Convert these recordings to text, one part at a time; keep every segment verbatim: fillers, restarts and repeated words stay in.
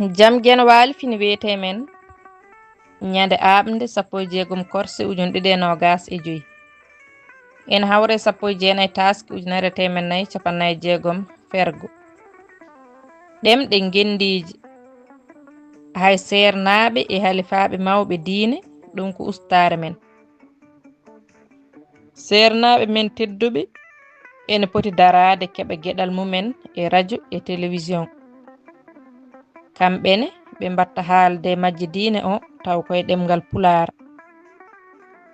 Jam Geno Waali fini wiyetee men ñande aaɓnde sappo e jeegom korse ujunɗiɗi e noogaas e joy. En hawre sappo e jeenayi taaske ujunere e teemen nayi capannay jeegom fergo. Ɗemɗe ngenndiije. Hay seernaaɓe e halifaaɓe mawɓe diine, ɗum ko ustaare men. Seernaaɓe men tedduɓe ene poti daraade keɓa geɗal mumen e rajo e telewisiyoŋ. Kamɓe ne ɓe mbatta haalde majje diine o taw koye ɗemngal Pulaar.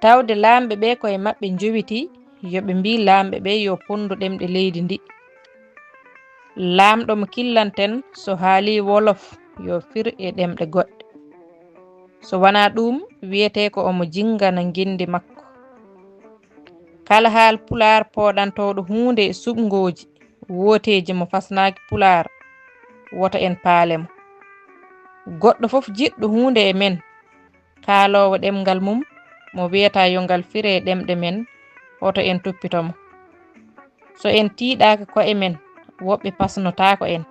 Tawde laamɓe ɓe koye maɓɓe njowitii, yo ɓe mbii laamɓe ɓe yo pondu ɗemɗe leydi ndi. Laamɗo mo killanten so haali Wolof yo fir e ɗemɗe goɗɗe. So wanaa ɗuum wiyetee ko omo jinngana ngenndi makko. Kala haal Pulaar pooɗantooɗo huunde e suɓngooji wooteeji mo fasnaaki Pulaar, woto en paale mo. Goɗɗo fof jiɗɗo huunde e men, kaaloowo ɗemngal mum, mo wiyata yo ngal fire e ɗemɗe men, woto en toppito mo. So en tiiɗaaka koye men, woɓɓe pasnotaako en.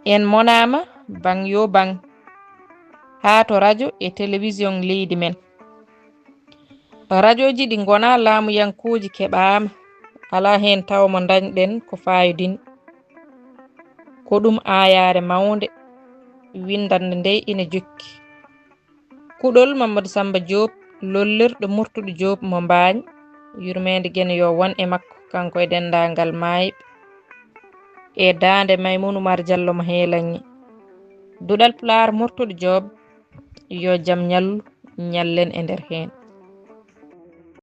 En monaama baŋ yo baŋ, haa to rajo e telewisiyoŋ leydi men. Rajooji ɗi ngonaa laamuyankooji keɓaama, alaa heen tawa mo ndañɗen ko faayodini. Ko ɗum aayaare mawnde, winndannde nde ina jokki. Kuɗol Mamadou Samba Diop, lollirɗo Murtuɗo Diop mo Mbaañ, yurmeende Geno yo won e makko, kanko e denndaangal maayɓe. E daande Maymuun Umar Jallo mo Heelaŋŋe. Duɗal Pulaar Murtuɗo Diop, yo jam ñallu, ñallen e nder heen.